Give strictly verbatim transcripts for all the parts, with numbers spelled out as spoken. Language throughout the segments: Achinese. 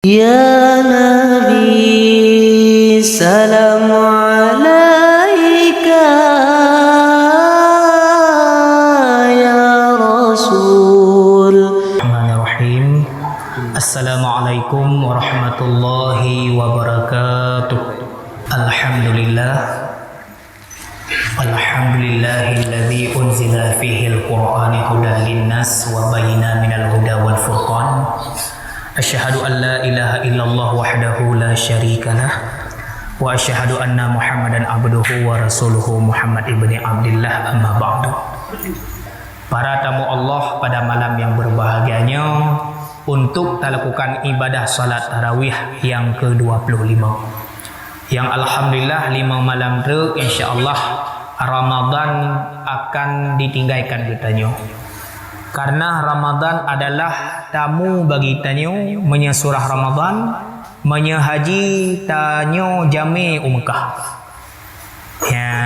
Ya Nabi, salam alaika, ya Rasul. Bismillahirrahmanirrahim. Assalamualaikum warahmatullahi wabarakatuh. Alhamdulillah. Alhamdulillahilladzi unzila fihil Qur'ana hudan linnas wa bayyinah minal huda wal furqan. Asyhadu an la ilaha illallah wahdahu la syarikalah, wa asyhadu anna Muhammadan abduhu wa rasuluhu, Muhammad ibni Abdillah, amma ba'du. Para tamu Allah, pada malam yang berbahagia nyoe, untuk talakukan ibadah salat tarawih yang kedua puluh lima. Yang alhamdulillah, lima malam treuk, insya Allah, Ramadan akan ditinggalkan geutanyoe. Karena Ramadan adalah tamu bagi tanyoe, meunyoe surah Ramadan, meunyoe haji tanyoe jamé u Mekah. Ya.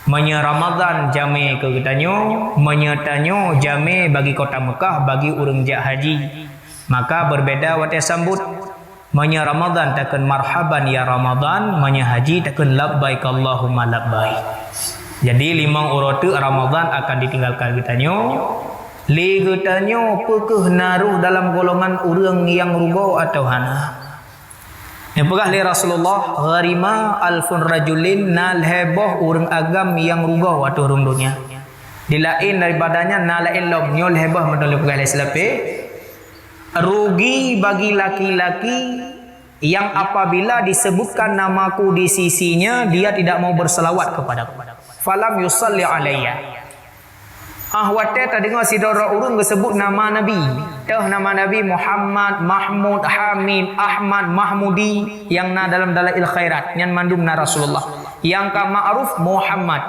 Meunyoe Ramadan jamé keu geutanyoe, meunyoe tanyoe jamé bagi kota Mekah, bagi ureuëng jak haji, maka berbeda watée sambot. Meunyoe Ramadan takheun marhaban ya Ramadan, meunyoe haji takheun labbaik Allahumma labbaik. Jadi limong uroe teuk Ramadan akan ditinggalkan geutanyoe. Lé geutanyoe peu kheueh na rhoh dalam golongan ureuëng nyang rugoe atawa hana? Neupeugah lé Rasulullah, "Gharima alfun rajulin, na lhée boh ureuëng agam nyang rugoe ateueh rhueng donya." Di laén daripada nyan na laén lom, nyoe lhée boh mantong lôn peugah lé seulapée. Rugi bagi laki-laki yang apabila disebutkan namaku di sisinya, dia tidak mau berselawat kepadaku. Falam yusalli alayya. Ah, watée tadeungoe sidroe ureuëng geuseubut nama Nabi, teuh nama Nabi Muhammad, Mahmud, Hamid, Ahmad, Mahmudi, nyang na dalam Dalail Khairat, nyan mandum na Rasulullah. Nyang ka ma'ruf Muhammad.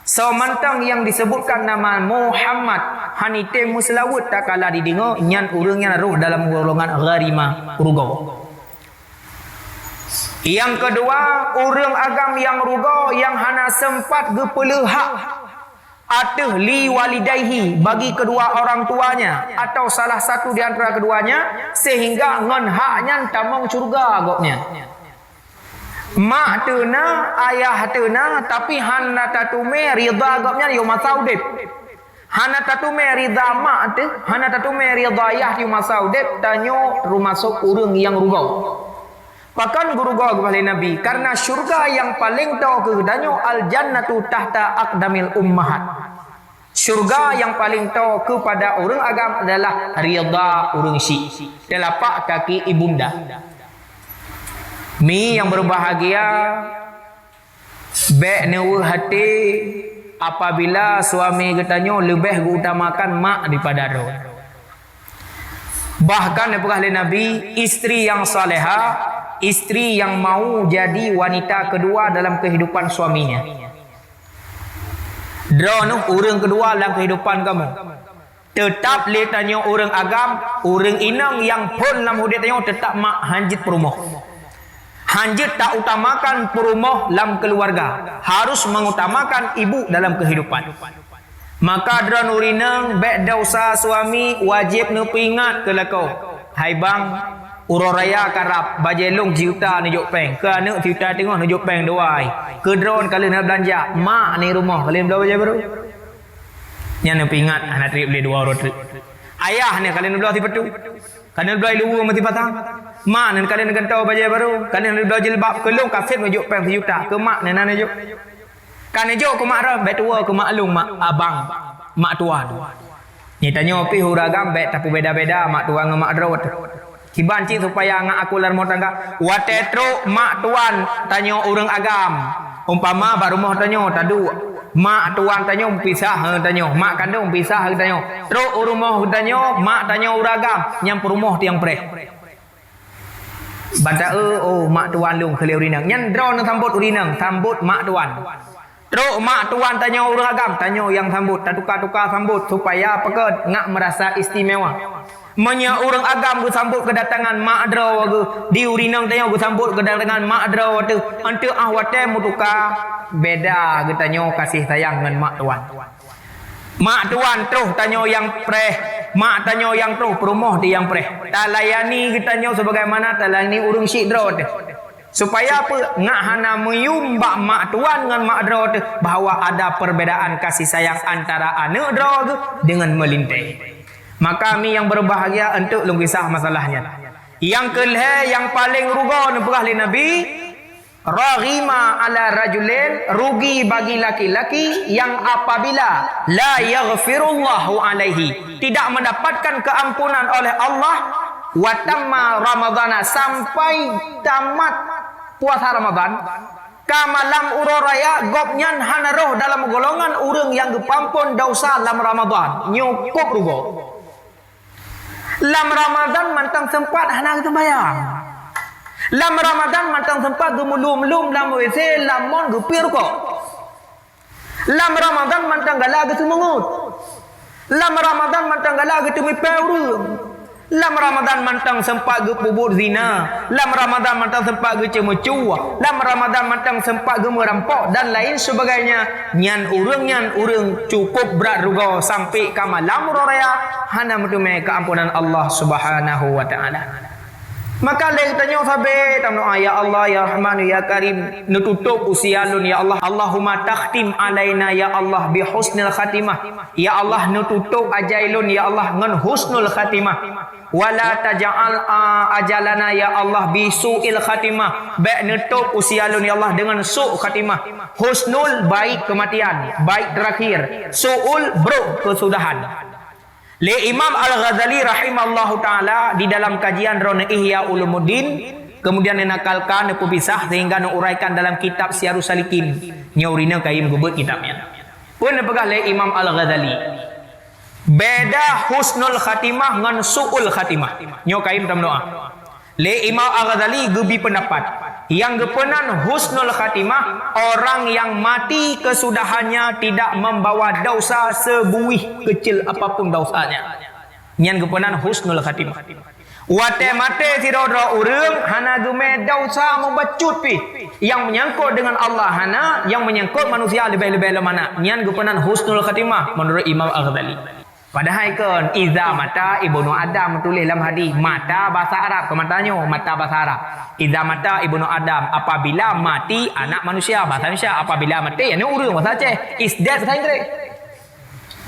Soe mantong nyang disebutkan nama Muhammad, hana item meuseulaweuet takala dideungoe, nyan ureuëng nyan rhoh dalam golongan gharima, rugoe. Nyang keudua, ureuëng agam nyang rugoe nyang hana seumpat geupeuleuhak ateueh li walidaihi, bagi kedua orang tuanya atau salah satu di antara keduanya, sehingga ngon hak nyan tamong syeuruga gobnyan. Mak teuna, ayah teuna, tapi hana tateumé ridha gobnyan yoh masa udeb. Hana tateumé ridha mak teuh, hana tateumé ridha yah yoh masa udeb, tanyoe teumasok ureuëng nyang rugoe. Pakon geurugoe geupeugah lé Nabi, karena syeuruga nyang paleng toe keu geutanyoe, al-jannatu tahta aqdamil ummahat. Syeuruga nyang paleng toe keupada ureuëng agam adalah ridha ureuëng syik, teulapak kaki ibunda. Mi nyang berbahagia, bék neuweuh até apabila suami geutanyoe leubeh geuutamakan mak daripada droe. Bahkan neupeugah lé Nabi, istri yang salehah, istri yang mau jadi wanita kedua dalam kehidupan suaminya. Droeneuh ureuëng keudua lam keuhidupan kamoe. Teutab lé tanyoe ureuëng agam, ureuëng inong nyang phon lam udeb tanyoe teutab mak, hanjeuet peurumoh. Hanjeuet tautamakan peurumoh lam keuluwarga, harus mengutamakan ibu dalam keuhidupan. Maka droeneuh ureuëng inong bék desya suami, wajéb neupeuingat keu lakoe. Hai bang, uroe raya karab, bajée lôn sijuta neujok péng, keu aneuëk sijuta teungoh neujok péng dua ai. Keu droeneuh ka lheueh neubeulanja, mak ni rumoh ka lheueh neubloe bajée barô. Nyan neupeuingat hana treb lé dua uroe treuk. Ayah ni ka lheueh neubloe sipatu, ka lheueh neubloe luweue meusipasang. Mak ni ka lheueh neugantoe bajée barô, ka lheueh neubloe jilbab, keu lôn ka seb neujok péng sijuta, keu mak ni hana neujok. Ka neujok keu mak droe, bék tuwoe keu mak lôn, mak abang, mak tuan. Nyan tanyoe pih ureuëng agam bék tapeubeda-beda mak tuan ngon mak droe teuh. Kiban cit supaya ngat akur lam rumoh tangga. Watée trok mak tuan tanyoe ureuëng agam, umpama bak rumoh tanyoe taduek, mak tuan tanyoe pisah ngon tanyoe, mak kandong pisah ngon tanyoe. Trok u rumoh tanyoe, mak tanyoe ureuëng agam, nyan peurumoh tiang preh. Ban ta-eu, "Oh, mak tuan lôn keu lheueh ureuëng inong." Nyan droeneuh sambot ureuëng inong, sambot mak tuan. Trok mak tuan tanyoe ureuëng agam, tanyoe nyang sambot, tatuka-tuka sambot supaya peugét ngat meurasa istimewa. Meunyoe ureuëng agam geusambot keudatangan mak droe geuh, di ureuëng inong tanyoe geusambot keudatangan mak droe teuh, eunteuk ah watée meutuka beda geutanyoe kasih sayang ngon mak tuan. Mak tuan troh tanyoe nyang preh, Mak tanyoe nyang troh peurumoh di nyang preh. Talayani geutanyoe sebagaimana talayani ureuëng syik droe teuh. Supaya peue? Ngat hana meuyum bak mak tuan ngon mak droe teuh bahwa ada perbedaan kasih sayang antara aneuëk droe geuh deungon meulintée. Maka mi nyang berbahagia, untuk lôn kisah masalah nyan. Nyang keu lhée nyang paleng rugoe neupeugah lé Nabi, "Raghima ala rajulin," rugi bagi laki-laki yang apabila la yaghfirullahu alaihi, tidak mendapatkan keampunan oleh Allah, wa tamma ramadhana, sampai tamat puasa Ramadan, ka malam uroe raya, gobnyan hana roh dalam golongan ureuëng nyang geupeuampon desya lam Ramadan. Nyoe kôb rugoe. Lam Ramadan mantong seumpat hana geuseumbahyang. Lam Ramadan mantong seumpat geumeulum-lum lam WC, lam mon, geupiep rukok. Lam Ramadan mantong galak geuseumeungeut. Lam Ramadan mantong galak geuteumipée ureuëng. Lam Ramadan mantong seumpat geupeubuet zina. Lam Ramadan mantong seumpat geuceumeucue. Lam Ramadan mantong seumpat geumerampok dan lain sebagainya. Nyan ureuëng nyan ureuëng cukup brat rugoe sampai ka malam uroe raya hana meuteumé keampunan Allah Subhanahu wa Ta'ala. Maka lé geutanyoe sabe tameudoá, "Ya Allah, ya Rahman, ya Karim, neututôb usia lôn, ya Allah. Allahumma takhtim alaina, ya Allah, bi husnil khatimah. Ya Allah, neututôb ajai lôn, ya Allah, ngon husnul khatimah. Wala taj'al, a, ajalana, ya Allah, bi su'il khatimah. Bék neutôb usia lôn, ya Allah, deungon su' khatimah." Husnul, baik kematian, baik terakhir. Su'ul, brok kesudahan. Lé Imam Al-Ghazali rahimahullahu taala di dalam kajian droeneuh Ihya Ulumuddin, kemudian neunakalkan, neupeupisah sehingga neuuraikan dalam kitab Siyarus Salikin. Nyoe urineuh kayém geubeuet kitab nyan. Peue neupeugah lé Imam Al-Ghazali? Beda husnul khatimah ngon su'ul khatimah. Nyoe kayém tameudoá. Lé Imam Al-Ghazali geubi peundapat, nyang geupeunan husnul khatimah, orang yang mati kesudahannya tidak membawa dosa sebuih kecil apapun dosanya. Nyan geupeunan husnul khatimah. Watée maté sidroe-droe ureuëng hana geumé dosa mubacut pih, nyang menyangkut dengan Allah hana, nyang menyangkut manusia leubeh-leubeh lom hana. Nyan geupeunan husnul khatimah menurut Imam Al-Ghazali. Padahai kon, "Iza mata ibnu Adam" tuléh lam hadis. Mata bahasa Arab, kon mata nyoe, mata bahasa Arab. "Iza mata ibnu Adam", apabila mati anak manusia, bahasa Indonesia, apabila maté aneuk ureuëng, bahasa Aceh, is dead, bahasa Inggris.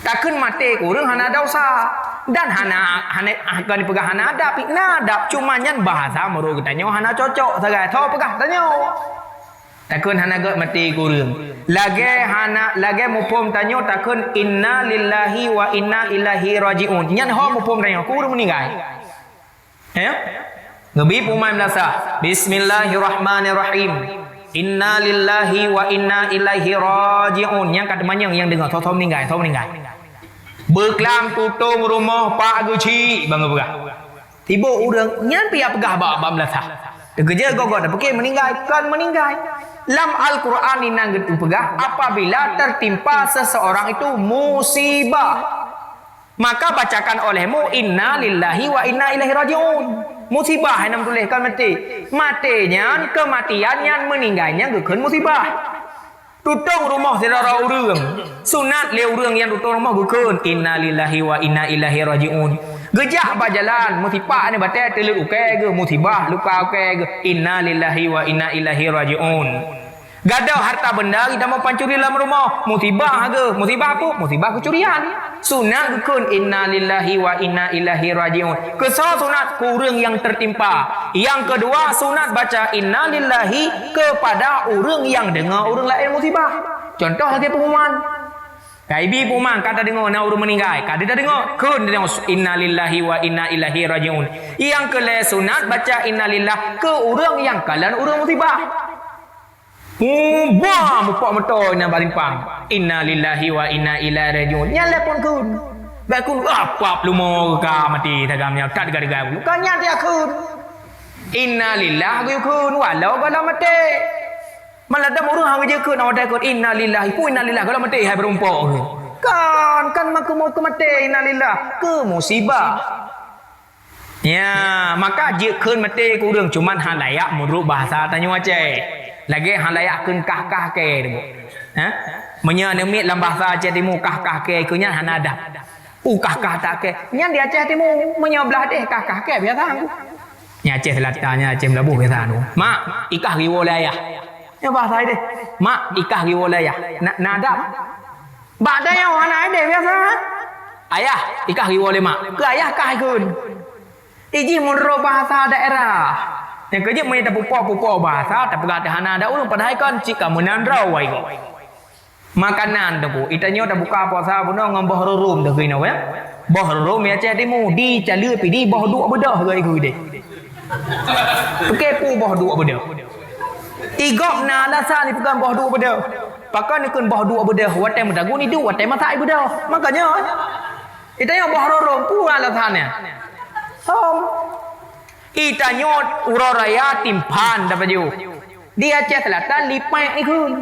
Takheun maté keu ureuëng hana dosa dan hana, hana, kon dipeugah hana adab, na adab, cuma nyan bahasa meurok geutanyoe hana cocok sagai. Soe peugah tanyoe? Takheun hana gét maté keu ureuëng. Lagée hana, lagée muphom tanyoe takheun, "Inna lillahi wa inna ilaihi raji'un." Nyan ho muphom tanyoe keu ureuëng meuninggai. Ya? Geubi peumaén meulasah. "Bismillahirrahmanirrahim. Inna lillahi wa inna ilaihi raji'un." Nyang ka teumanyong nyang deungoe, soe-soe meuninggai, soe meuninggai. Beuklam tutong rumoh pak geuchik, bang geupeugah. Tiboh ureuëng nyan pih peugah bak, bak meulasah. Teukeujeuet gogoe, tapike meuninggai, kon meuninggai. Lam Al-Quran inan geupeugah, apabila tertimpa seseorang itu musibah, maka bacakan olehmu, "Inna lillahi wa inna ilaihi raji'un." Musibah nyang tuléh, kon maté. Maté nyan, kematian nyan, meuninggai nyan geukheun musibah. Tutong rumoh sidroe ureuëng. Sunat lé ureuëng nyang tutong rumoh geukheun, "Inna lillahi wa inna ilaihi raji'un." Geujak bak jalan, musibah ni batée teuleut ukée geuh, musibah luka ukée geuh, "Inna lillahi wa inna ilaihi raji'un." Gadôh harta benda geutanyoe pancuri lam rumoh, musibah geuh, musibah peue? Musibah keucurian. Sunat geukheun, "Inna lillahi wa inna ilaihi raji'un." Keusoe sunat? Keu ureuëng nyang tertimpa. Nyang keudua, sunat baca, "Inna lillahi," kepada ureuëng nyang deungoe ureuëng laén musibah. Contoh lagée pengumuman. Kaibi pengumuman, ka tadeungoe na ureuëng meuninggai, ka tadeungoe, kheun tadeungoe, "Inna lillahi wa inna ilaihi raji'un." Nyang keulhée sunat baca, "Inna lillah," keu ureuëng nyang kalon ureuëng musibah. Mubah mupok moto inan bak simpang. "Inna lillahi wa inna ilaihi raji'un." Nyan lé phon kheun. Bak kheun, ah, pap lumo ka maté tagam nyan, tak dega-dega bulu. Ka nyan dia kheun. "Inna lillah," geuyue kheun, walau goh lom maté. Maladam ureuëng hana geujeuet kheun, awak kheun, "Inna lillahi," pu "Inna lillah," goh lom maté hai beurumpok. Kan, kan makeumo keu maté, "Inna lillah," keu musibah. Ya, maka jeuet kheun maté keu ureuëng, cuman hana layak meunurot bahasa tanyoe Aceh. Lagée hana layak kheun kah-kah kée. Ha? Meunyoe neumiet lam bahasa Aceh Timu kah-kah kée, keu nyan hana adab. Uh, kah-kah tak keh. Nyan di Aceh Timu, meunyoe blah deh kah-kah keh biasa. Nyan Aceh Selatan, nyan Aceh Meulaboh biasa tu. Mak, ikah riwoe lé ayah. Nyan bahasa deh. Mak, ikah riwoe lé ayah. Na, na adab. Bak tanyoe hana deh biasa. Ayah, ikah riwoe lé mak. Keu ayah kah ikheun. Ijih meunurot bahasa daerah. Nyang keujeuet meunyoe tapupok-pupok bahasa, tapeugah teuh hana ada ureueng, padahai kan cit ka meunan droe wai gob. Makanan teungku, itanyoe tabuka puasa bunoe ngon boh rurum teuh keunoe ya. Boh rurum ya Aceh Timu, di Caleu Pidie boh duek beudôh geuh ikheun deh. Oke pu boh duek beudôh. Igob na alasan ipeugah boh duek beudôh. Pakon ikheun boh duek beudôh, watèe meutagun iduek, watèe masak ibeudôh. Makanya, itanyoe boh rurum, peue alasan nyan? Hom. Itanyoe uroe raya timphan tapajoh. Di Aceh Selatan lipek ikheun.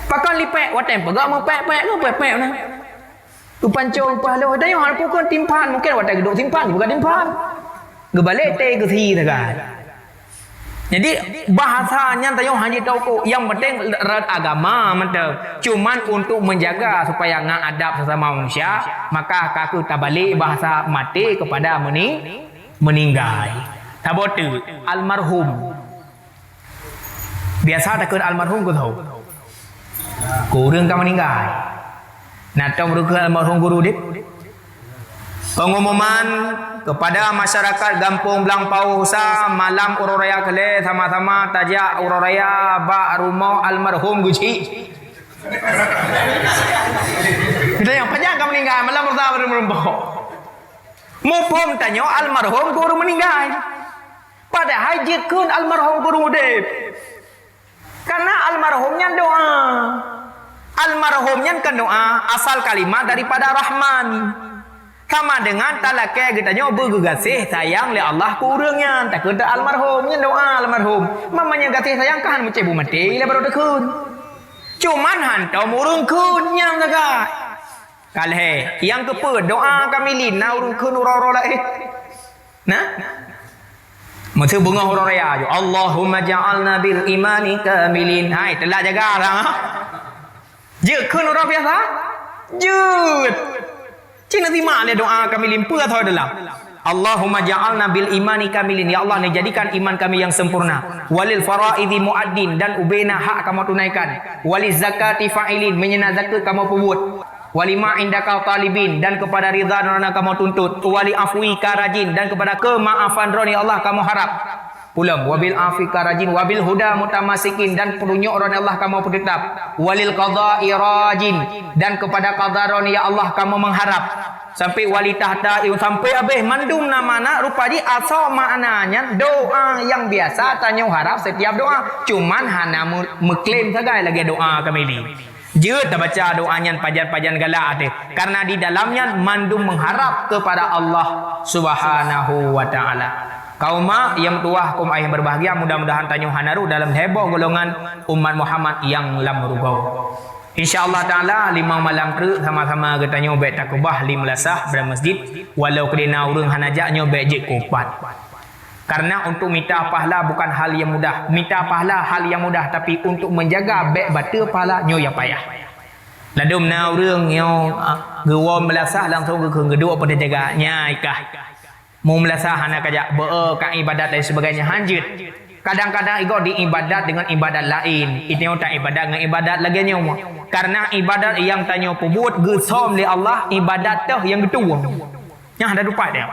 Pakon lipek? Watèe peugah meupek-pek tu pek-pek na. Tupan cong pah loh, itanyoe hana peue kheun timphan, mungkin watèe geuduek timphan, bukan timphan. Geubalek teh geusi sagai. Jadi, bahasa nyan tanyoe hana jitokok. Yang penting rot agama mantong. Cuman untuk menjaga supaya ngat adab sesama manusia, maka ka kheueh tabalek bahasa maté kepada meuni-, meninggai. Saboh teuk, almarhum. Biasa takheun almarhum keu soe? Keu ureueng ka meninggai. Na tom rukon almarhum guru deh. Pengumuman kepada masyarakat Gampông Blang Pao Husa, malam uroe raya keulhèe sama-sama tajak uroe raya bak rumoh almarhum Geuchik. Kita nyang panjang ka meninggai, malam uroe raya baru meureumpok. Muphom tanyoe almarhum guru meninggai. Padahai jikheun almarhum guru udeb. Karena almarhum nyan doa. Almarhum nyan kan doa, asal kalimat daripada Rahman. Sama dengan talakée geutanyoe beugeugaséh sayang lé Allah keu ureuëng nyan. Takheun almarhum nyan doa almarhum. Mamanya gaséh sayang kan meucéh bu maté lé baru takheun. Cuman hantom ureuëng kheun nyang sagai. Kalhé, nyang keupeu doa kamilin na ureuëng kheun uroe-uroe laén. Nah? Meuteue beungoh uroe raya, "Allahumma ja'alna bil imani kamilin." Hai, telah jaga lah. Jeuet kheun uroe biasa? Jeuet. Cina simak lé doa kamilin peue atau dalam. "Allahumma ja'alna bil imani kamilin." Ya Allah, ni jadikan iman kami yang sempurna. "Walil faraidhi muaddin," dan ubena hak kamoe tunaikan. "Waliz zakati fa'ilin," meunyoe na zakeuet kamoe peubuet. "Walima indaka talibin," dan kepada ridha droeneuh kamoe tuntut. "Wali afwika rajin," dan kepada keumaafan droeneuh ya Allah kamoe harap. Ulom, "Wabil afwika rajin, wabil huda mutamasikin," dan peutunyok droeneuh ya Allah kamoe peuteutap. "Walil qada'i rajin," dan kepada qada droeneuh ya Allah kamoe mengharap. Sampai wali tahta, sampai habéh mandum nama na rupa jih asoe makna nyan doa nyang biasa tanyoe harap setiap doa. Cuman hana meu-, meuklaim sagai lagée doa kamilin. Jeuet tabaca doa nyan pajan-pajan galak até, karena di dalam nyan mandum mengharap kepada Allah Subhanahu wa Ta'ala. Kaum mak nyang meutuwah, kaum ayah yang berbahagia, mudah-mudahan tanyoe hana rôh dalam lhée boh golongan umat Muhammad nyang lam rugoe. Insya Allah Ta'ala, limong malam treuk sama-sama geutanyoe bék takeubah lé meulasah bak masjid, walau keudeh na ureuëng hana jak nyoe bék jeuet keu upat. Karena untuk mita pahala bukan hal yang mudah. Mita pahala hal yang mudah, tapi untuk menjaga bék bateue pahala nyoe nyang payah. Ladôm na ureuëng nyoe, ah, geuwoe meulasah langsung geukheun geuduek pada jaga. Nyan kah. Meumeulasah hana kajak beu ka ibadat dan sebagainya hanjeuet. Kadang-kadang igoe di ibadat dengan ibadat laén. Itanyoe ta ibadat dengan ibadat lagée nyoe. Karena ibadat nyang tanyoe peubuet geusöm lé Allah, ibadat teuh nyang geutueng. Nyan hana dupat dia.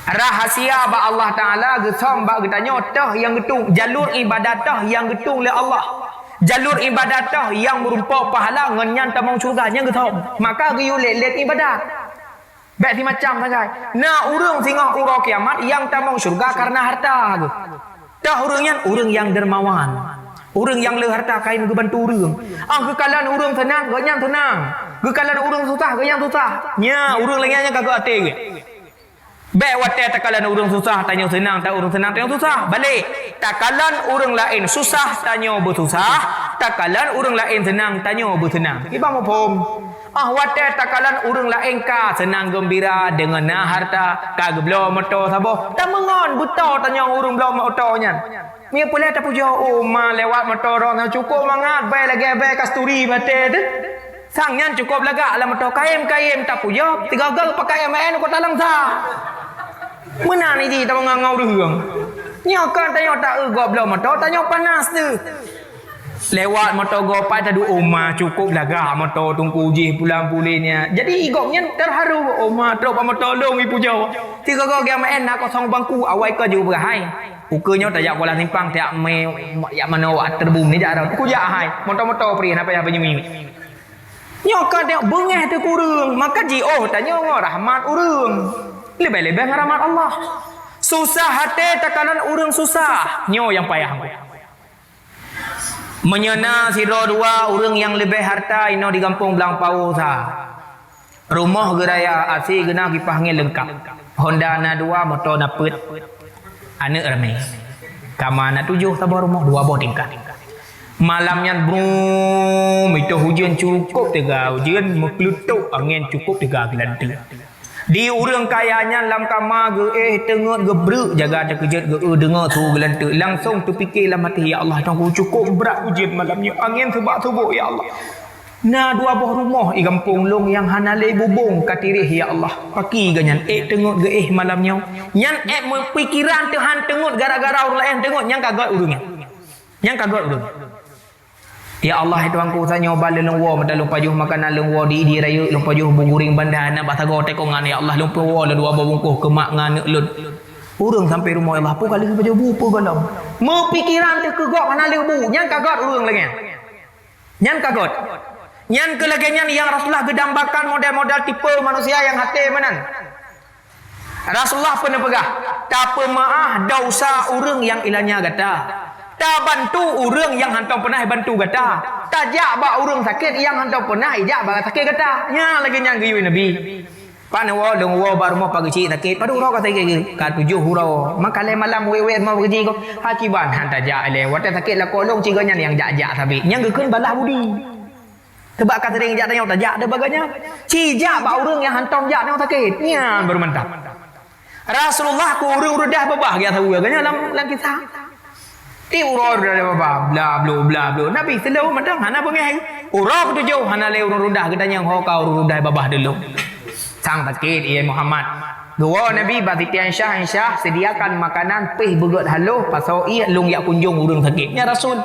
Rahasia bak Allah Ta'ala geusöm bak geutanyoe teuh nyang geutueng, jalur ibadat teuh nyang geutueng lé Allah. Jalur ibadat teuh nyang meurumpok pahala ngon nyan tamong syeuruga nyang geusöm. Maka geuyue lét-lét ibadat. Bék simacam sagai. Na ureuëng singoh uroe kiamat nyang tamong syeuruga karena harta geuh. Teuh ureuëng nyan ureuëng nyang dermawan. Ureuëng nyang le harta kayém geubantu ureuëng. Ah, geukalon ureuëng seunang, gobnyan seunang. Geukalon ureuëng susah, gobnyan susah. Nyan ureuëng lagée nyan ka geuaté geuh. Bék watée takalon ureuëng susah, tanyoe seunang, ta ureuëng seunang, tanyoe susah. Balek, takalon ureuëng laén susah, tanyoe beususah. Takalon ureuëng laén seunang, tanyoe beuseunang. Kiban muphom? Ah, watée takalon ureuëng laén ka seunang geumbira deungon na harta, ka geubloe moto saboh, tameungon beutoe tanyoe ureuëng bloe moto nyan. Meunyoe peureulée tapujoe, "Oh, ma lewat moto droeneuh cukôp mangat, bai lagée bai kasturi maté teuh." Sang nyan cukôp lagak lam moto, kayém-kayém tapujoe, sigoe-goe pakayém-kayém u Kota Langsa. Meunan jih tapeugah ngon ureuëng. Nyoe kan tanyoe taeu gob bloe moto, tanyoe panas teuh. Lewat moto gob pat taduek, oma cukôp lagak moto teungku jih pulang puléh nyan. Jadi gobnyan teuharu, oma trok bak moto lôn ipujoe. Sigoe-goe geumeu'en na kosong bangku, awai ka jeuet beuhai. Ukeue nyoe tajak Kuala Simpang, tajak mé, jak manoe Waterboom nijak rot. Kujak hai, moto-moto pri hana payah beunyemi. Nyoe ka dek beungéh teuh keu ureuëng, maka jiôh tanyoe ngon rahmat ureuëng. Leubeh-leubeh ngon rahmat Allah. Susah até takalon ureuëng susah, nyoe nyang payah. Meunyoe na sidroe dua ureuëng nyang leubeh harta inoe di gampông Blang Pawo sa. Rumoh geuraya, asé geuna kipah angén leungkab. Honda na dua, moto na peuet. Aneuëk ramé. Kama na tujoh saboh rumoh, dua boh tingkat. Malam nyan brum, itoh ujeuen cukôp teuga, ujeuen meukleutok, angén cukôp teuga geulanteuk. Di ureuëng kaya nyan lam kama geuéh teungeut geubreuk, jaga teukeujot geu-eu deungoe su geulanteuk. Langsong teupiké lam até, "Ya Allah, teungku cukôp brat ujeuen malam nyoe, angén seubak-seubok, ya Allah." Na dua boh rumoh i gampông lôn nyang hana lé bubông ka tiréh, ya Allah. Pakri geuh nyan, ék teungeut geuéh malam nyoe. Nyan ék meupikeran teuh han teungeut gara-gara ureuëng laén teungeut, nyang ka gét ureuëng nyan. Nyang ka gét ureuëng. Ya Allah, hai Tuhanku, tanyoe ban lôn woe meutalôn pajoh makanan lôn woe di, di rayeuk lôn pajoh bu guring banda na bak sagoe teukongan, ya Allah, lôn peuwoe lôn dua boh bungkôh keu mak ngon aneuëk lôn. Ureuëng sampai rumoh, ya Allah, peue ka lheueh pajoh bu peue gohlom. Meupikeran teuh keu gob hana lheueh bu, nyang ka gét ureuëng lagée nyan. Nyan ka gét. Nyan keuh lagée nyan nyang Rasulullah geudambakan model-model tipe manusia nyang até meunan. Rasulullah peue neupeugah, "Tapeumeuáh desya ureuëng nyang ilanya gata. Tabantu ureuëng nyang hántom peunah ibantu gata. Tajak bak ureuëng sakét nyang hántom peunah ijak bak sakét gata." Nyan lagée nyan geuyue Nabi. Pat neuwoe, lôn woe bak rumoh Pak Geuchik sakét, padub uroe ka sakét geuh? Ka tujoh uroe. Maka lhée malam wét-wét rumoh Pak Geuchik kok, "Haki ban han tajak ilée, watée sakét lakoe lôn cit geuh nyan nyang jak-jak sabe." Nyang geukheun balah budi. Teubak ka seuring jak tanyoe tajak deh bagaih nyan. Ci jak bak ureuëng nyang hántom jak tanyoe sakét. Nyan baru mantap. Rasulullah keu ureuëng rudah babah geujak saweue geuh nyan lam, lam kisah. Tiep uroe rudah babah, bla blo, bla blo. Nabi seuleu mantong hana beungéh. Uroe keutujoh hana lé ureuëng rudah geutanyong, "Ho ka ureuëng rudah babah dulu?" Sang sakét, "Iya Muhammad." Geuwoe Nabi bak Siti Aisyah, "Aisyah, sediakan makanan pih beugét haloh, pasoe ié lôn jak kunjong ureuëng sakét." Nyan Rasul.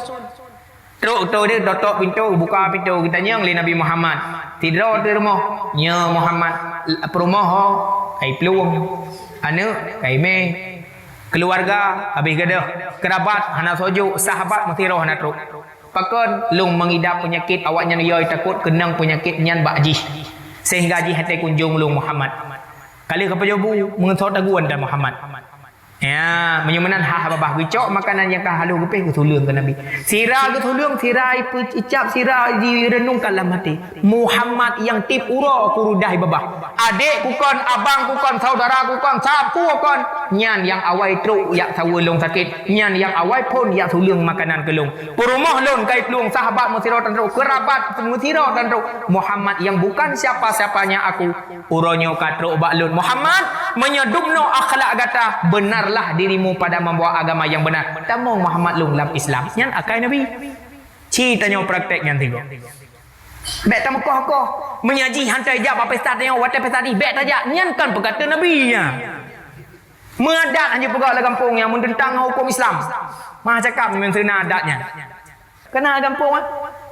Trok toe deh, totok pintoe, buka pintoe, geutanyong lé Nabi Muhammad. Sidroe teuh rumoh, "Nyoe Muhammad, peurumoh ho?" "Kai plueng." "Aneuëk?" "Kai mé." "Keuluwarga?" "Habéh gadôh." "Keurabat?" "Hana soe jok." "Sahabat?" "Meusidroe hana trok." "Pakon?" "Lôn meungidap peunyakét." Awaknyan yoi takot keunong peunyakét nyan bak jih, sehingga jih hana kunjong lôn Muhammad. Ka lheueh ka pajoh bu, meungeusot tagun dan Muhammad. Ya, meunyoe meunan hah babah geucok makanan nyang ka haloh geupéh geutuleueng keu Nabi. Sira geutuleueng, sira ipeucap, sira jireunungkan lam até. Muhammad nyang tiep uroe kurudah babah. Adék kukon, abang kukon, saudara kukon, sapeue kon, nyan nyang awai trok jak saweue lôn sakét, nyan nyang awai phon jak tuleueng makanan keu lôn. Peurumoh lôn kai plueng, sahabat meusidroe tan trok, keurabat meusidroe tan trok. Muhammad nyang bukan siapa-siapanya aku, uroe nyoe ka trok bak lôn. Muhammad, meunyoe dumnoe akhlak gata, benarlah dirimu pada membawa agama yang benar. Tamong Muhammad lôn lam Islam. Nyan akai Nabi. Ci tanyoe praktek nyan tiga. Bék tameukoh-koh. Meunyoe jih hantai jak bak pesta tanyoe, watée pesta jih bék tajak. Nyan kan peukata Nabi nyan. Meuadat hana peugah lam gampông nyang meuteuntang ngon huköm Islam. Mah cakap ngon seuna adat nyan. Keunan lam gampông, ah.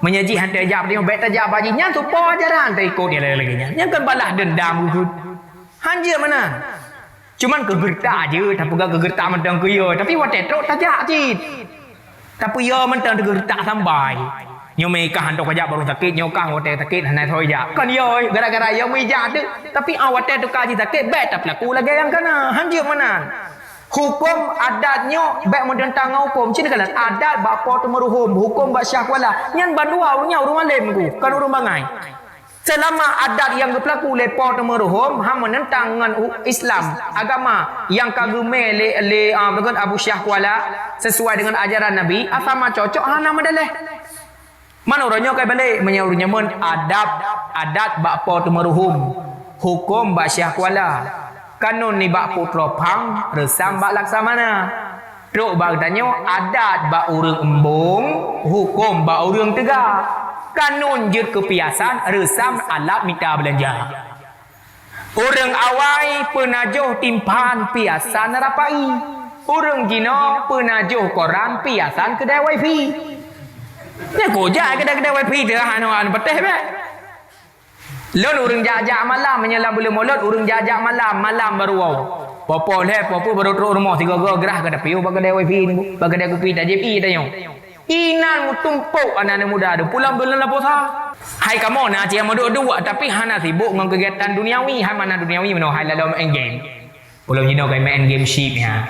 Meunyoe jih hantai jak bak tanyoe, bék tajak bak jih. Nyan soe po ajaran taikot nyan lagée-lagée nyan. Nyan kan balas dendam geuh. Hanjeuet meunan. Cuman keu geureutak jeuet, tapeugah keu geureutak mantong keu yo, tapi watée trok tajak cit. Tapi yo mantong teugeureutak sambai. Nyoe meuikah hantom kajak barô sakét, nyoe kah watée sakét hana soe jak. Kon yo, gara-gara yo meujak teuk. Tapi ah watée teuka jih sakét, bék tapeulaku lagée nyang kana. Hanjeuet meunan. Huköm adat nyoe bék meuteuntang ngon huköm. Cit kalon adat bak po teumeuruhom, huköm bak Syiah Kuala. Nyan bandua ureuëng nyan ureuëng alim ku, kon ureuëng bangai. Seulama adat nyang geupeulaku lé po teumeuruhom han meuneuntang ngon u-, Islam, agama nyang ka geumé lé, lé, ah, Abu Syiah Kuala, sesuai dengan ajaran Nabi, asama cocok hana meudaléh. Man uroe nyoe kai balek, meunyoe ureuëng nyameun adab, adat bak po teumeuruhom, huköm bak Syiah Kuala, kanun nibak Putroe Phang, reusam bak Laksamana. Trok bak geutanyoe, adat bak ureuëng embong, huköm bak ureuëng teuga. Kanun jeuet keu piasan, reusam alat mita beulanja. Ureuëng awai peunajoh timphan piasan rapai. Ureuëng jinoe peunajoh koran piasan keudai wifi. Nyan kujak keudai-keudai wifi teuh hana, hana patéh beh. Lôn ureuëng jak-jak malam, meunyoe lam buleuen Molot, ureuëng jak-jak malam, malam baru woe. Poh-poh lhée, poh peuet baru trok rumoh, sigoe-goe grah ka tapiôh bak keudai wifi, bak keudai kupi, tajép ié tanyoe. Inan meutumpôk aneuëk-aneuëk muda teuh, pulang buleuen la puasa. Hai kamoe na cit nyang meuduek-duek, tapi hana sibuk ngon keugiatan duniawi, hai mana duniawi meunoe, hai lalom main game. Ulôn jinoe ka main game chip nyan.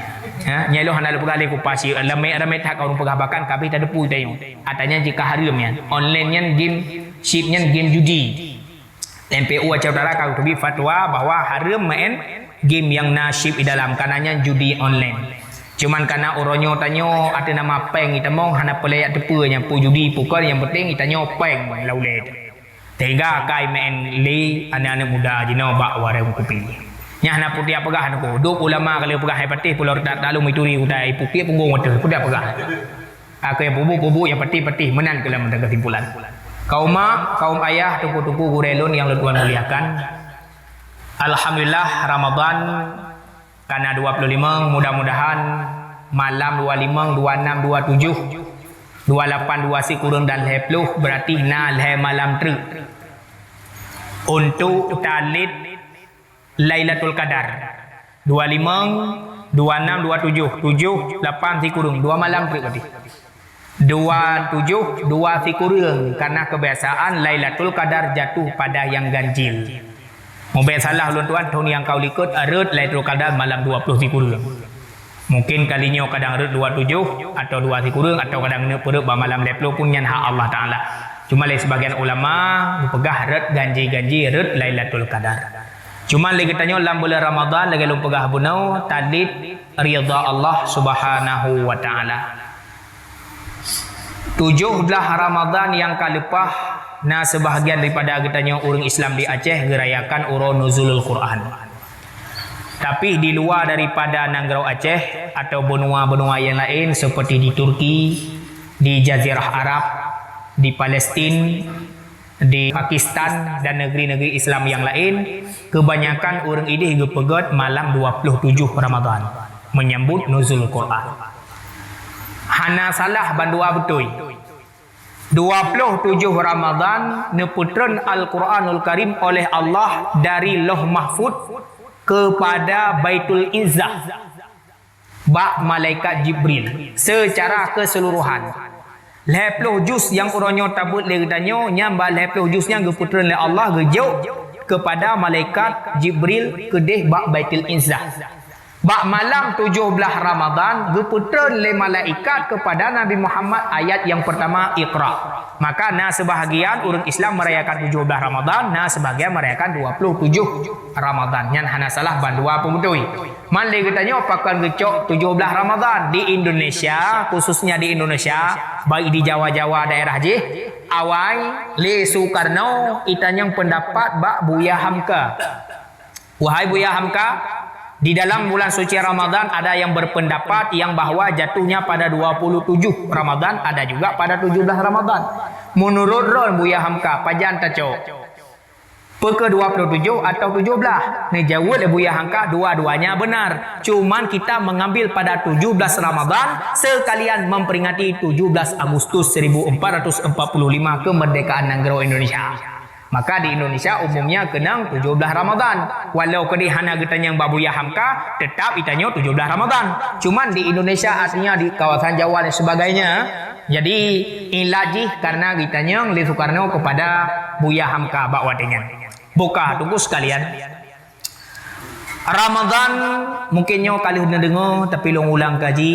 Ha, nyan lôn hana lôn peugah lé kupa chip, ramé-ramé that ka ureuëng peugah bahkan ka abéh tadepu tanyoe. Ata nyan jih ka hareuem nyan. Online nyan game chip nyan game judi. M P U Aceh Utara ka geuteubiet fatwa bahwa hareuem main game nyang na chip di dalam, kana nyan judi online. Cuman kana uroe nyoe tanyoe ateueh nama péng itamong hana peulayak teupeue nyan peue judi peue kon, nyang penting itanyoe péng lam ulée. Teuga kai main lé aneuëk-aneuëk muda jinoe bak warong kupi. Nyan hana peue tiap peugah nyoe, dum ulama ka lheueh peugah hai patéh pulo reutak taleueng mituri utai pukiek punggong watée peue tiap peugah. Aku nyang peubuet-peubuet nyang patéh-patéh meunan keuh lam meunan keusimpulan. Kaum mak, kaum ayah, teungku-teungku gurée lôn nyang lôn tuan muliakan. Alhamdulillah Ramadan kana dua puluh lima, mudah-mudahan malam dua lima, dua enam, dua tujuh, dua lapan, dua sikureueng dan lhée ploh, berarti na lhée malam treuk untuk talét Lailatul Qadar. Dua lima, dua enam, dua tujuh, tujuh, lapan sikureueng, dua malam treuk berarti. Dua tujuh, dua sikureueng, karena kebiasaan Lailatul Qadar jatuh pada yang ganjil. Mubé salah ulôn tuan, thôn nyang ka likot rot Lailatul Qadar malam dua ploh sikureueng. Mungkin kali nyoe kadang rot dua tujuh atau dua sikureueng atau kadang neuk peureuet bak malam lhée ploh pun nyan hak Allah Taala. Cuma lé sebagian ulama geupeugah rot ganjil-ganjil rot Lailatul Qadar. Cuma lé geutanyoe lam buleuen Ramadan lagée lôn peugah bunoe, talét ridha Allah Subhanahu wa Taala. Tujoh blaih Ramadan nyang ka leupah, na seubahagian daripada geutanyoe ureuëng Islam di Aceh geurayakan uroe Nuzulul Quran. Tapi di luwa daripada nanggroe Aceh atau benua-benua nyang laén seperti di Turki, di Jazirah Arab, di Palestin, di Pakistan dan negeri-negeri Islam nyang laén, keubanyakan ureuëng idéh geupeugét malam dua ploh tujoh Ramadan, menyambut Nuzul Quran. Hana salah bandua beutôi. Dua ploh tujoh Ramadan neupeutreun Al-Quranul Karim oleh Allah dari Lauh Mahfud kepada Baitul Izzah. Bak malaikat Jibril seucara keuseuluruhan. Lhée ploh juz nyang uroe nyoe tabeuet lé geutanyoe, nyan bak lhée ploh juz nyan geupeutreun lé Allah geujok keupada malaikat Jibril keudeh bak Baitul Izzah. Bak malam tujoh blaih Ramadan geupeutreun lé malaikat keupada Nabi Muhammad ayat nyang peurtama, Iqra. Maka na seubahagian ureuëng Islam meurayakan tujoh blaih Ramadan, na seubahagian meurayakan dua ploh tujoh Ramadan. Nyan hana salah bandua peubeutôi. Man lé geutanyoe pakon geucok tujoh blaih Ramadan di Indonesia, khususnya di Indonesia, baik di Jawa-Jawa daerah jih, awai lé Sukarno itanyong peundapat bak Buya Hamka. Wahai Buya Hamka, di dalam bulan suci Ramadan ada yang berpendapat yang bahwa jatuhnya pada dua puluh tujuh Ramadan, ada juga pada tujuh belas Ramadan. Menurut droen Buya Hamka, pajan tacok? Peu keuh dua puluh tujoh atau tujoh blaih? Neujaweueb lé Buya Hamka, dua-duanya benar. Cuman kita mengambil pada tujuh belas Ramadan sekalian memperingati tujuh belas Agustus seribu empat ratus empat puluh lima kemerdekaan nanggroe Indonesia. Maka di Indonesia umumnya keunong tujoh blaih Ramadan. Walau keudeh hana geutanyong bak Buya Hamka, tetap itanyoe tujoh blaih Ramadan. Cuman di Indonesia, artinya di kawasan Jawa dan sebagainya, jadi ilat jih karena geutanyong lé Sukarno kepada Buya Hamka bak watée nyan. Buka, teungku sekalian. Ramadan mungkin nyoe ka lheueh neudeungoe, tapi lôn ulang kaji,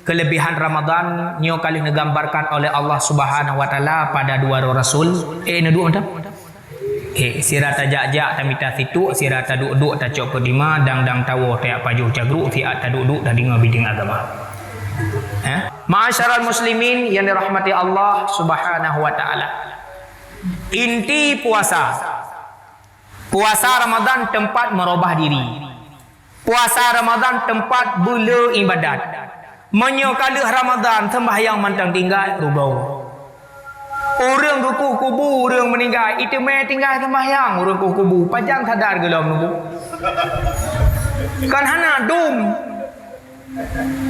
kelebihan Ramadan nyoe ka lheueh neugambarkan oleh Allah Subhanahu wa Taala pada dua droe rasul. Eh, neuduek mantong? Eh, sira tajak-jak tamita situek, sira taduek-duek tacok keu dima, dang-dang tawoe tajak pajoh cagruek, siat taduek-duek tadeungoe bideung agama. Eh? Ma'asyiral muslimin yang dirahmati Allah Subhanahu wa Taala. Inti puasa. Puasa Ramadan teumpat meurubah diri. Puasa Ramadan teumpat beuleu iébadat. Meunyoe ka lheueh Ramadan, seumbahyang mantong tinggai, rugoe. Ureuëng geukueh kubu ureuëng meuninggai, iteumé tinggai seumbahyang ureuëng kueh kubu. Pajan sadar geulom nubu. Kan hana dum.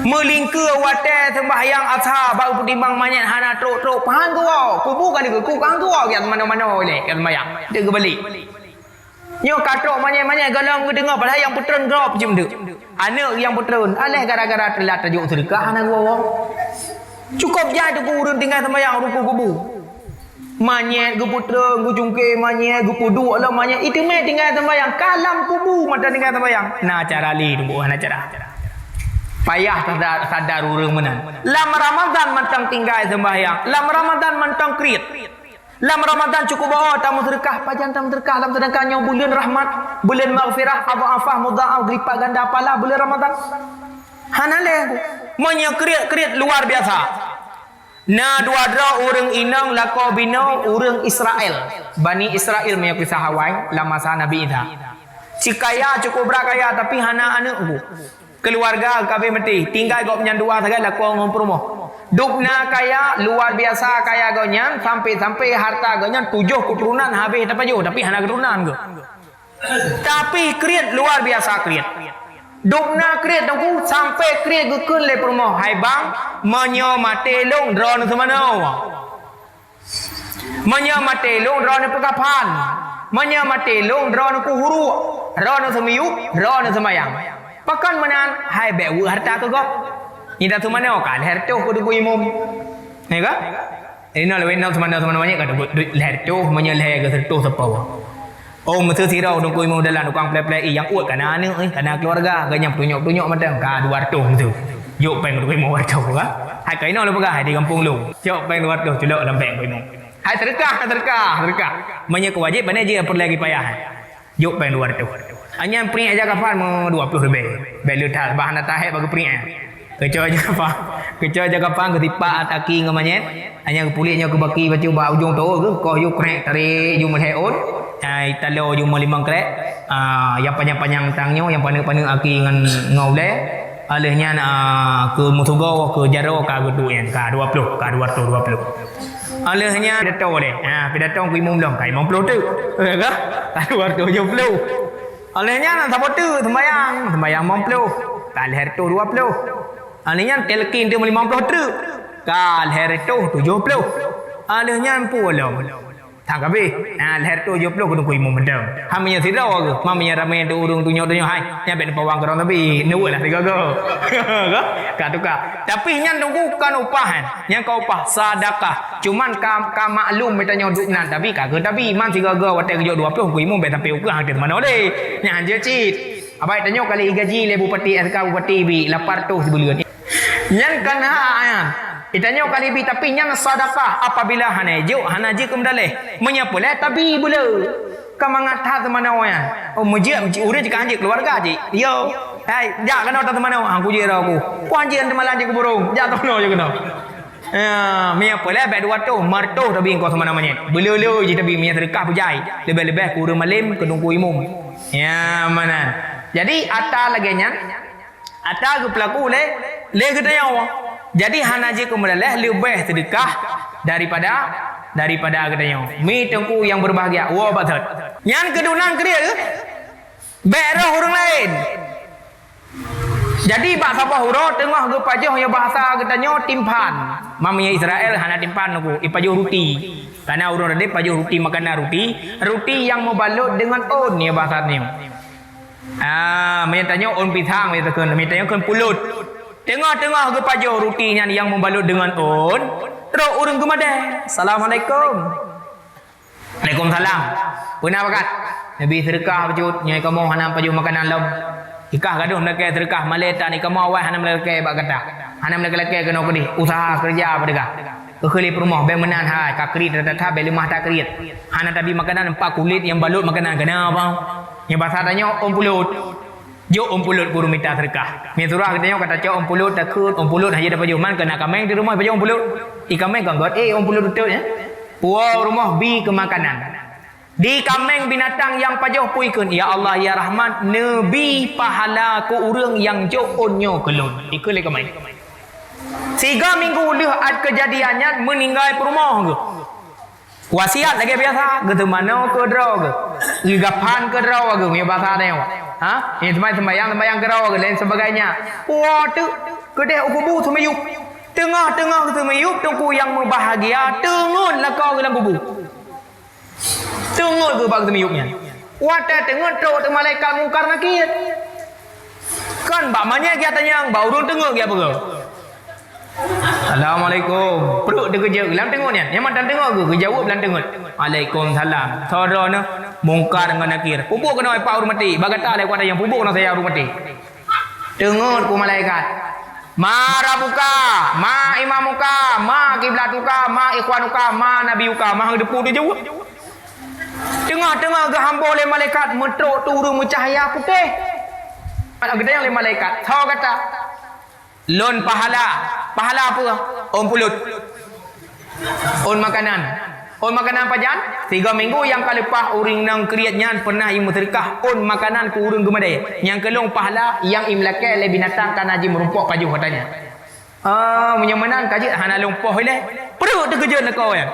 Meulingkeue watée seumbahyang asha baru peutimang manyét hana trok-trok, pahan geuwoe. Kubu ka dikeukuk, pahan geuwoe, geujak manoe-manoe lé, geujak seumbahyang. Deuh geubalik. Nyoe ka trok manyét-manyét, gohlom geudeungoe, padahai nyang peutreun gob cit meudeuk. Aneuëk nyang peutreun, aléh gara-gara teulat tajok seudeukah hana geuwoe. Cukôp jai teungku ureuëng tinggai seumbahyang rukuk kubu. Manyét geupeutreun, geucungké manyét, geupeuduek lam manyét, iteumé tinggai seumbahyang, ka lam kubu mantong tinggai seumbahyang. Na cara lé teungku, na cara. Payah tasadar, sadar ureuëng meunan. Lam Ramadan mantong tinggai seumbahyang, lam Ramadan mantong kriet. Lam Ramadan cukôp bawoe tameuseudeukah, pajan tameuseudeukah lam, seudangkan nyoe buleuen rahmat, buleuen maghfirah, adha'afah mudha'af, geulipat ganda pahala buleuen Ramadan. Hana lé. Meunyoe kriet-kriet luar biasa. Na dua droe ureuëng inong lakoe binoe ureuëng Israel. Bani Israel meunyoe kisah awai lam masa Nabi Isa. Cit kaya, cukôp brat kaya, tapi hana aneuëk, Bu. Keuluwarga ka abéh maté, tinggai gobnyan dua sagai lakoe ngon peurumoh. Dubna kaya, luar biasa kaya gobnyan, sampai-sampai harta gobnyan tujoh keuturonan habéh tapajoh, tapi hana keuturonan geuh. Tapi kriet luar biasa kriet. Dubna kriet teungku, sampai kriet geukheun lé peurumoh, "Hai bang, meunyoe maté lôn, droeneuh seumanoe." Meunyoe maté lôn, droeneuh peukaphan. Meunyoe maté lôn, droeneuh kueh uruek. Droeneuh seumiyueb, droeneuh seumayang. Pakon meunan, hai bék weuek harta keu gob. Nyan taseumanoe ka lhèe reutôh keu teungku imum. Ya ka? Inoe lewat inoe seumanoe-seumanoe manyét ka teungku lhèe reutôh, meunyoe lhèe keu seureutôh sapeue. Oh, meuseu sidroe teungku imum dalam tukang plè-plè, eh, nyang uet kana aneuëk, eh, kana keuluwarga, gobnyan peutunyok-peutunyok mantong, ka dua reutôh meuseu. Jok péng teungku imum dua reutôh, ka. Hai ka inoe lôn peugah, hai di gampông lôn. Jok péng dua reutôh culok lam bank teungku imum. Hai seudeukah, seudeukah, seudeukah. Meunyoe keu wajéb, bana jih peureulèe kipayah, hai. Jok péng dua reutôh. Nyan priek jak kafan meu dua ploh leubeh. Bék le that, bah hana tahép bak geupriek, hai. Keucoe jak kafan, keucoe jak kafan geusipak aki ngon manyét. Hanya geupuléh nyoe keu baki bacut bak ujong toh geuh, koh yue krek tarék yue meulhèe ôn, ai talo yue meulimong krek, ah, nyang panyang-panyang tang nyoe, nyang paneuk-paneuk aki ngon, ngon ulèe. Alheuh nyan, ah, keu meusugoe, keu jaroe ka geuduek nyan, ka dua ploh, ka dua reutôh dua ploh. Alheuh nyan pidato lé, ah, pidato keu imum lom, ka limong ploh teuk. Ka dua reutôh tujoh ploh. Alheuh nyan saboh teuk seumbahyang, seumbahyang limong ploh, ka lhèe reutôh dua ploh. Alheuh nyan talkin teuk meulimong ploh treuk, ka lhèe reutôh tujoh ploh. Alheuh nyan peue lom. That ka abéh. Ha, lhèe reutôh tujoh ploh keuneuk keu imum mantong. Ha, meunyoe sidroe geuh, ma meunyoe ramé ureueng tunyok-tunyok hai, nyan bék neupawang keudroe sabe, neuweuet lah sigoe-goe. Ka tuka. Tapi nyan teungku kon upah, nyan kon upah, sedekah. Cuman ka, ka maklum geutanyoe duek nan tabi, ka keuh tabi. Man sigoe-goe watèe geujok dua ploh keu imum bék sampai ukeue hana teumanoe lé. Nyan hanjeuet cit. Abai tanyoe kali gaji lé bupati, S K bupati bi lapan reutôh sibuleuen. Nyan kan hak nyan. Itanyoe kali bi, tapi nyan sedekah apabila hana jok, hana jeuet keu meudaleh. Meunyoe peureulèe tabi beuleu. Ka mangat that teumanoe nyan. Oh, meujeuet, ureueng jih ka hanjeuet keuluwarga jih. Yo. Hai, jak keunoe that teumanoe. Ha, kujeuet roh ku. Puan jih teumalan jih keu burông. Jak keunoe jih keunoe. Ya, meunyoe peureulèe bèk dua reutôh, lima reutôh tabi engkau seumana manyét. Beuleu-leu jih tabi meunyoe seudeukah beujai. Leubeh-leubeh keu ureueng malém, keu teungku imum. Ya, meunan. Jadi, ata lagèe nyan, ata geupeulaku lé, lé geutanyoe. Jadi, hana jeuet keu meudaleh leubeh seudeukah daripada, daripada geutanyoe. Mi teungku nyang berbahagia, woe bak thot. Nyan keudunan kriet, bèk roh ureueng laén. Jadi, bak saboh uroe teungoh geupajoh nyoe bahasa geutanyoe timphan. Ma meunyoe Israel hana timphan teungku, ipajoh ruti. Kana ureueng Radén pajoh ruti, makanan ruti, ruti nyang meubalot deungon ôn, nyoe bahasa nyoe. Ah, meunyoe tanyoe ôn pisang, meunyoe takheun, meunyoe tanyoe kheun pulot. Teungoh-teungoh geupajoh ruti nyan nyang meubalot deungon ôn, trok ureueng geumadé, "Assalamualaikum." "Waalaikumsalam. Peue na pakat?" "Neubi seudeukah bacut, nyoe kamoe hana pajoh makanan lom." Ikah gadôh meulakèe seudeukah malèe tan, ikamoe awai hana meulakèe bak gata. Hana meulakèe-lakèe keunoe keudeh, usaha keureuja bak teuga. Keu lé peurumoh, bèk meunan hai, ka kriet that-that, bèk leumah that kriet. Hana tabi makanan, empat kulét nyang balot makanan, keuneuk apa? Nyang basa tanyoe ôn pulot. Jok ôn pulot guru mita seudeukah. Meunyoe surah geutanyoe ka tacok ôn pulot, takheun ôn pulot hana tapajoh, man keu na kaméng di rumoh pajoh ôn pulot. Di kaméng kon göt, eh, ôn pulot beutôi, eh. Puwoe rumoh bi keu makanan. Di kaméng binatang nyang pajoh peue ikheun, "Ya Allah, ya Rahman, neubi pahala keu ureueng nyang jok ôn nyoe keu lôn." Ikheun lé kaméng. Siga minggu lheueh 'at keujadian nyan meuninggai peurumoh geuh. Wasiat lagèe biasa, geuteumanoe keu droe geuh, geugaphan keu droe geuh, meunyoe basa tanyoe. Ha? Nyoe teuma sembahyang, sembahyang keu droe geuh, lain sebagainya. Woe teuk, keudeh u kubu seumiyueb. Teungoh-teungoh seumiyueb, teungku nyang meubahagia, teungeut lakoe geuh lam kubu. Teungeut geuh bak seumiyueb nyan. Watèe teungeut trok teuk malaikat Mungkar Nakir. Kan bak manyèt geutanyong, bak ureueng teungeut geupeugah, "Assalamualaikum." Pruet teukeujot lam teungeut nyan. Nyang mantong teungeut geuh, geujaweueb lam teungeut, "Waalaikumsalam." Soe droeneuh? "Mungkar ngon Nakir." "Peue buet keunoe, Pak Ureueng Maté?" "Bak gata lé kuat nyang peue buet keunoe, saya Ureueng Maté." Teungeut keu malaikat. "Ma rabbuka, ma imamuka, ma kiblatuka, ma ikhwanuka, ma nabiyuka." Mah geuteupeue teuh jaweueb. Teungoh-teungoh geuhambo lé malaikat, meutrok teuk ureueng meucahya putéh. Geutanyong lé malaikat, "Soe gata?" "Lôn pahala." "Pahala peue?" "Ôn pulot." Ôn makanan. Ôn makanan pajan? Sigoe minggu nyang ka leupah ureueng inong kriet nyan pernah imeuseudeukah ôn makanan keu ureueng geumadée. Nyang keu lôn pahala nyang imeulakée lé binatang ka na jimeurumpok pajoh katanya. Ah, meunyoe meunan ka jeuet hana lôn poh ilée. Pruet teukeujot lakoe nyan.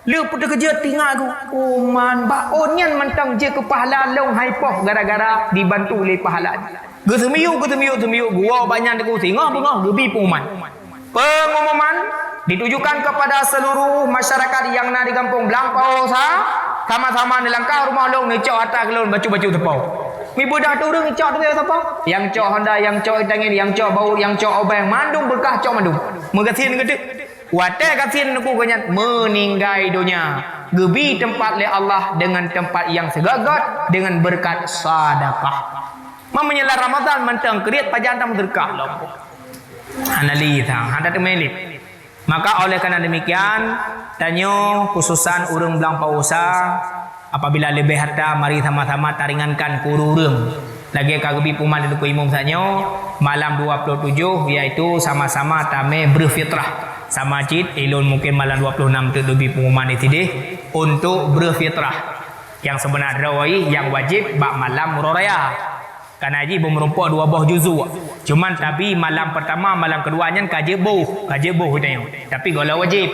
Lheueh teukeujot teungoh geuh, "Oh man, bak ôn nyan mantong jeuet keu pahala lôn hai poh gara-gara dibantu lé pahala." Geuseumiyueb, geuseumiyueb, seumiyueb, geuwoe bak nyan teuk singoh beungoh geubi peunguman. Pengumuman ditujukan kepada seluruh masyarakat yang na di gampông Blang Paosa, sama-sama neulangkah rumoh lôn neucok atra keu lôn bacut-bacut sapo. Mibeudoh teuh ureueng cok teuh sapo. Nyang cok honda, nyang cok itangen, nyang cok baut, nyang cok obeng, mandum beukah cok mandum. Meugasien geuh teuk. Watée gasien teungku geuh nyan meuninggai donya, geubi teumpat lé Allah deungon teumpat nyang sigot-got deungon beureukat sadakah. Meunyoe lam Ramadan mantong kriet pajan tameuseudeukah lom. Hana li sang, hana teumé lé. Maka oleh karena demikian, tanyoe khususan ureuëng Blang Paosa, apabila leubeh harta, mari sama-sama taringankan keu ureuëng. Lagée ka geubi peuman di Teungku Imum saat nyoe, malam dua puluh tujuh, yaitu sama-sama tamé breuh fitrah. Sama cit, ilôn mungken malam dua puluh enam teuk geubi pengumuman di sideh untuk breuh fitrah. Nyang seubeunar droe nyang wajéb bak malam uroe raya. Kana jih beumeurumpok dua boh juzuk. Cuman tapi malam pertama, malam kedua nyan ka jeuet boh, ka jeuet boh geutanyoe. Tapi gohlom wajéb.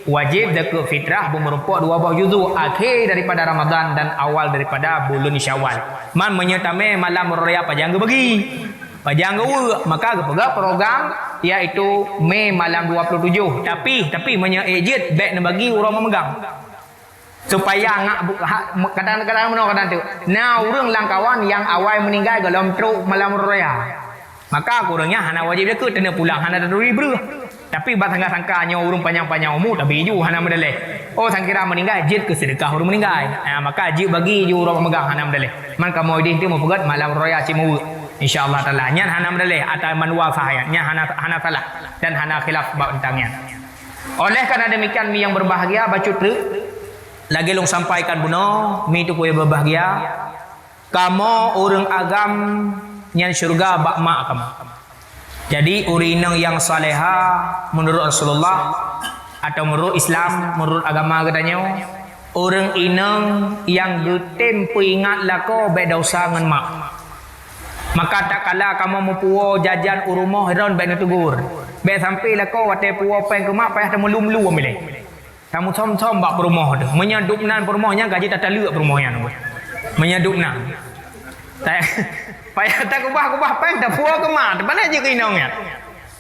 Wajéb zakeuet fitrah beumeurumpok dua boh juzuk akhé daripada Ramadan dan awal daripada buleuen Syawal. Man meunyoe tamé malam uroe raya pajan geubagi, pajan geuweuek, maka geupeugah program, yaitu mé malam dua puluh tujuh. Tapi, tapi meunyoe ék jeuet, bék neubagi uroe meumeugang. Supaya ngak bu-, ha, me-, kadang-kadang meunoe kadang tu. Na ureuëng lam kawan nyang awai meuninggai gohlom trok malam uroe raya. Maka keu ureuëng nyan hana wajéb zakeuet, teuneuh pulang hana taturi breuh. Tapi bak sangka-sangka nyoe ureuëng panyang-panyang umu, tabi ju hana meudaleh. Oh, sangkira meuninggai, jeuet keu seudeukah ureuëng meuninggai. Ha, maka jeuet bagi ju ureuëng meumeugang hana meudaleh. Man kamoe ideh tu meupeugét malam uroe raya cit meuweuek. Insya Allah Taala. Nyan hana meudaleh, ata manual sah nyan. Nyan hana, hana salah dan hana khilaf bab tentang nyan. Oleh karena demikian, mi nyang berbahagia, bacut treuk, lagée lôn sampaikan bunoe, mi teungku nyang berbahagia, kamoe ureuëng agam nyan syeuruga bak mak kamoe. Jadi, ureuëng inong nyang saleha meunurot Rasulullah atau meunurot Islam, meunurot agama geutanyoe, ureuëng inong nyang geutem peuingat lakoe bék desya ngon mak. Maka tatkala kamoe meupuwoe jajan u rumoh, droen bék neutegur. Bék sampai lakoe watée puwoe péng keu mak payah tameulum-lum ilée. Tamusöm-söm bak peurumoh teuh. Meunyoe dub nan peurumoh nyan, ka jeuet tataleuek peurumoh nyan. Meunyoe dub nan. Ta-, payah takeubah-keubah péng, tapuwoe keu mak, teuh, pane jeuet keu inong nyan.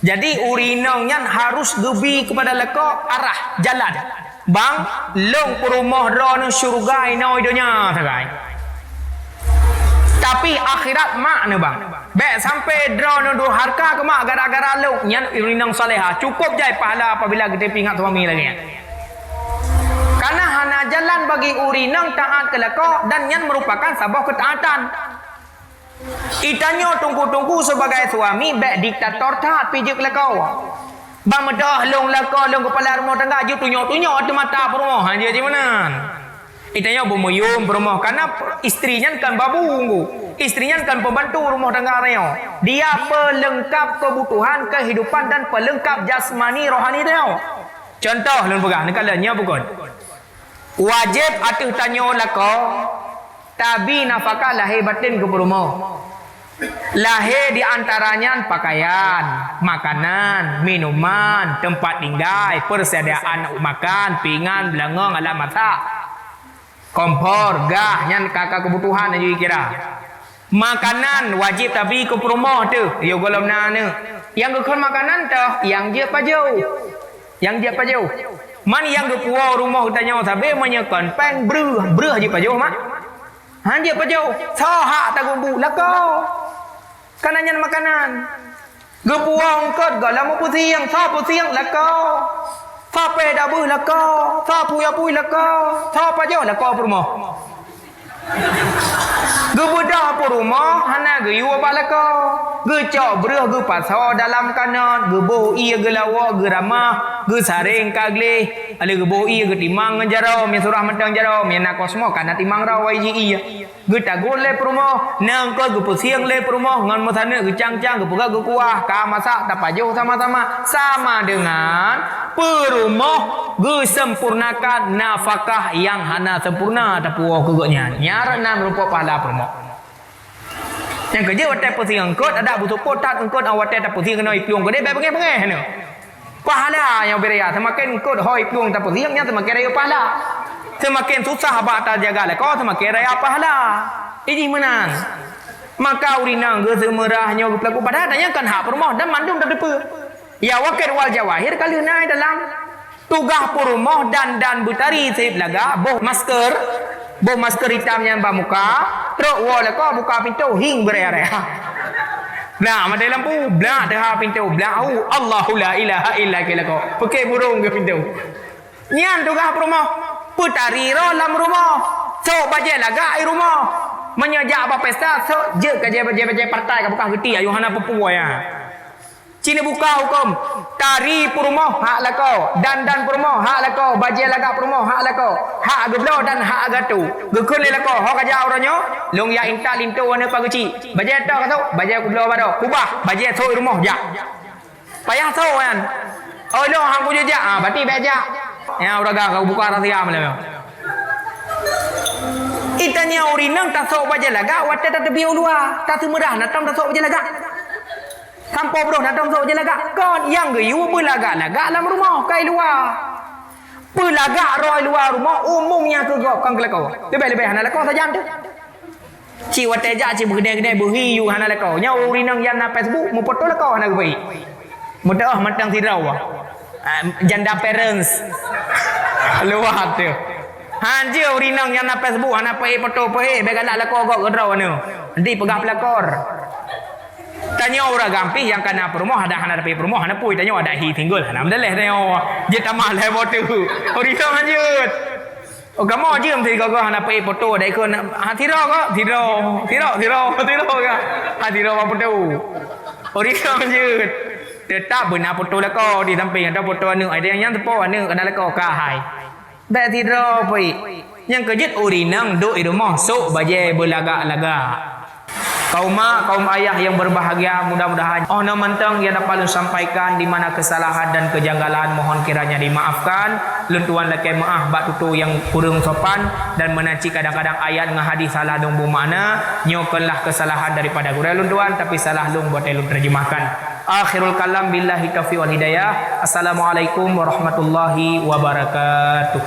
Jadi, ureuëng inong nyan harus geubi keupada lakoe arah, jalan. Bang, lôn peurumoh droeneuh syeuruga inoe donya sagai. Tapi akhirat mak neuh, bang. Bék sampai droeneuh durhaka keu mak gara-gara lôn, nyan ureuëng inong saleha. Cukup jai pahala apabila geutem peuingat suami lagée nyan. Karena hana jalan bagi ureuëng inong taát keu lakoe dan nyan meurupakan saboh keutaatan. Itanyoe teungku-teungku sibagai suami bék diktator that pih jeuet keu lakoe. Bang meudoh lôn lakoe lôn keupala rumoh tangga jeuet tunyok-tunyok ateueh mata peurumoh, ha, jeuet cit meunan. Itanyoe beumuyum peurumoh, karena istri nyan kan babu teungku. Istri nyan kan pembantu rumoh tangga tanyoe. Dia pelengkap kebutuhan kehidupan dan pelengkap jasmani rohani tanyoe. Contoh lôn peugah, neukalon nyoe bukon. Wajéb ateueh tanyoe lakoe tabi nafakah lahé batén keu peurumoh. Lahé di antara nyan pakaian, makanan, minuman, teumpat tinggai, persediaan makan, pingan, beulangong, alat masak, kompor, gah, nyan ka-ka keubutuhan laju jikira. Makanan wajéb tabi keu peurumoh teuh, yoh gohlom na aneuk. Nyang geukheun makanan teuh, nyang jeuet pajoh. Nyang jeuet pajoh. Man nyang geupuwoe rumoh geutanyoe sabe meunyoe kon péng breuh, breuh jeuet pajoh mak. Han jeuet pajoh, soe hak taguen bu lakoe. Kana nyan makanan. Geupuwoe eungkot gohlom meupeusieng, soe peusieng lakoe. Soe péh dabeuh lakoe, soe pui-apui lakoe, soe pajoh lakoe peurumoh. Geubeudôh peurumoh hana geuyue bak lakoe. Geucok breuh geupasoe dalam kanot, geuboh ié geulawok, geuramah, geusareng ka gleh. Aleu geuboh ié geutimang ngon jaroe, meusurah mantong jaroe, meunan kosmo kana timang roe wai ji ié. Geutaguen lé peurumoh, nyan eungkot geupeusieng lé peurumoh ngon meusaneuk geucang-cang, geupeugah geukuah, ka masak tapajoh sama-sama, sama deungon peurumoh geusempurnakan nafakah nyang hana sempurna tapuwoe keu gobnyan. Nyan na meurumpok pahala peurumoh. Nyang keujeuet watée peusieng eungkot, adak beuteupeue that eungkot nyang watée tapeusieng keunoe iplueng keudeh, bék beungéh-beungéh nyoe. Pahala nyang beu raya, seumaken eungkot ho iplueng tapeusieng nyan seumaken raya pahala. Seumaken susah bak tajaga lakoe, seumaken raya pahala. Ijih meunan. Maka ureuëng inong geuseumeurah nyoe geupeulaku, padahai tanyoe kon hak peurumoh dan mandum tateupeue. Ya wakét wal jawahir ka lheueh na dalam tugaih peurumoh dan, dan beutari seb lagak, boh masker, boh masker itam nyan bak muka, trok woe lakoe buka pintoe hieng beuraya-raya. Nah, maté lampu, blak teuha pintoe, blak hu, Allahu la ilaha illa keu lakoe. Peuké burông keu pintoe. Nyan tugaih peurumoh, peutari roh lam rumoh, sok bajée lagak i rumoh. Meunyoe jak bak pesta, sok jeuet ka bajée-bajée partai ka beukah geuti, ayeuh hana peue-peue ya. Cine buka huköm, tari peurumoh hak lakoe, dandan peurumoh hak lakoe, bajée lagak peurumoh hak lakoe, hak geubloe dan hak geuatu. Geukheun lé lakoe, ho ka jak uroe nyoe, lôn jak intat linto aneuk pageucik. Bajée toh ka sok, bajée kubloe baroe, kubah, bajée sok i rumoh jak. Payah sok nyan. Oi lôn han kujak, ah, bati bék jak. Nyan ureuëng agam ka buka rahsia malam nyoe. Itanyoe ureuëng inong tasok bajée lagak watée tateubiet u luwa, taseumeurah na tom tasok bajée lagak. Sampoe broh na tom sok bajée lagak. Kon nyang geuyue beulagak-lagak lam rumoh, kai luwa. Peulagak roh luwa rumoh umum nyang keu gob kon keu lakoe. Leubeh-leubeh hana lakoe sajan teuh. Cit watée jak cit beugeudée-geudée beuhi yue hana lakoe. Nyoe ureuëng inong nyang na Facebook meupoto lakoe hana geubri. Meudoh mantong sidroe. Ah, janda parents. Luwa teuh. Hanjeuet ureuëng inong nyang na Facebook hana peuék poto peuék bék galak lakoe gob keudroe nyoe. Nanti peugah peulakor. Tanyoe ureuëng agam pih nyang kana peurumoh, adak hana tapi peurumoh, hana pui tanyoe adak hi single, hana meudaleh tanyoe. Jeuet tamah lhée boh teuk. Ureuëng hanjeuet. Oh, kamoe jeuem sigoe-goe hana peuék poto, adak ikot na, ha, sidroe ko, sidroe, sidroe, sidroe, sidroe ka. Ha, sidroe bak poto. Ureuëng hanjeuet. Teutap beuna poto lakoe di sampéng, atau poto aneuk, ada nyang teupo aneuk kana lakoe ka hai. Bék sidroe peuék. Nyang keujeuet ureuëng inong duek i rumoh sok bajée beulagak-lagak. Kaum mak, kaum ayah yang berbahagia, mudah-mudahan oh na mantong yang dapat lôn sampaikan di mana kesalahan dan kejanggalan mohon kiranya dimaafkan. Lôn tuan lakée meuáh bak tutoe nyang kureueng sopan dan meunan cit kadang-kadang ayat ngon hadis salah lôn beumakna, nyoe konlah kesalahan daripada gurée lôn tuan, tapi salah lôn watée lôn terjemahkan. Akhirul kalam, billahi taufiq wal hidayah. Assalamualaikum warahmatullahi wabarakatuh.